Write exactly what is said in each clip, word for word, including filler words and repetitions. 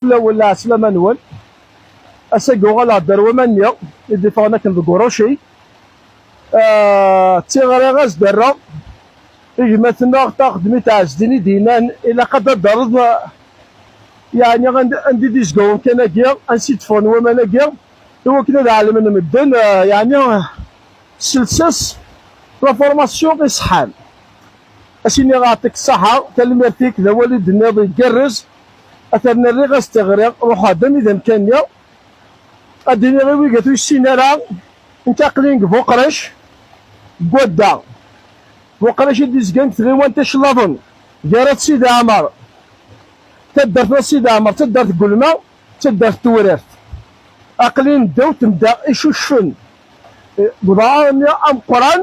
Fell-awen lɛeslama-nwen. Ass-agi uɣaleɣ-d ar waman-nni i d-iffɣen akken deg uruci. Ah, d tiɣri ad s-d-rreɣ i gma-tneɣ Taxedmit Ɛezdin i d-yennan ilaq ad d-terreḍ, ah, yeɛni anda, anda i d-izga umkan-agi, ansi d-ffɣen waman-agi, i wakken ad ɛelmen medden, ah, yeɛni s lsas, la formation iṣeḥḥan. Ad s-iniɣ yeɛṭik ṣṣaḥa, tanemmirt-ik, d awal i d-tenniḍ igerrez. Atan rriɣ-as tiɣri, ruḥeɣ-d armi d amkan-nni. Ad d-iniɣ i wigat ur yessin ara, nekk aql-in deg Buqrac, deg wadda. Buqrac i d-izgan deg tɣiwant Icellaḍen, gar At Sidi Ɛmer, taddart n At Sidi Ɛmer, taddart n Gulma, d taddart n Tewrirt. Aql-in ddaw temda icucfen. Deg uḍar-nni ameqqran,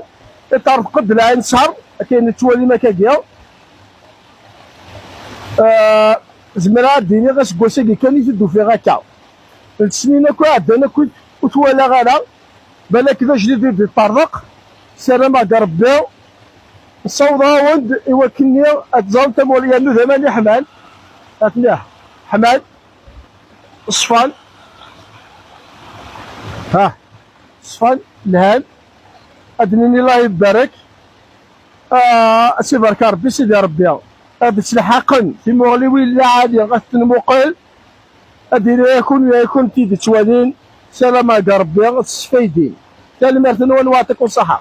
iṭerḍeq-d lɛinṣer, akken nettwalim akkagi. Ah, zemreɣ ad d-iniɣ aseggas-agi kan i t-id-ufiɣ akka. N tesnin akk iɛeddan akk ur t-walaɣ ara. Balak d ajdid i d-iṭerḍeq. Ssarameɣ deg Rebbi nessaweḍ-awen-d i wakken-nni ad teẓrem tamurt yernu d aman iḥman. Atni ḥman, ṣfan. Ha, ṣfan, lhan. Ad d-nini Allah ibarek. Ah, ad tt-ibarek Rebbi, Sidi Rebbi. Ad tt-lḥaqen timuɣliwin lɛali, ad ten-muqel. Ad d-iniɣ yakun, yakun tid yettwalin, ssarameɣ deg Rebbi ad s-sfaydin. Tanemmirt-nwen, wa yeɛṭikum ṣṣaḥa.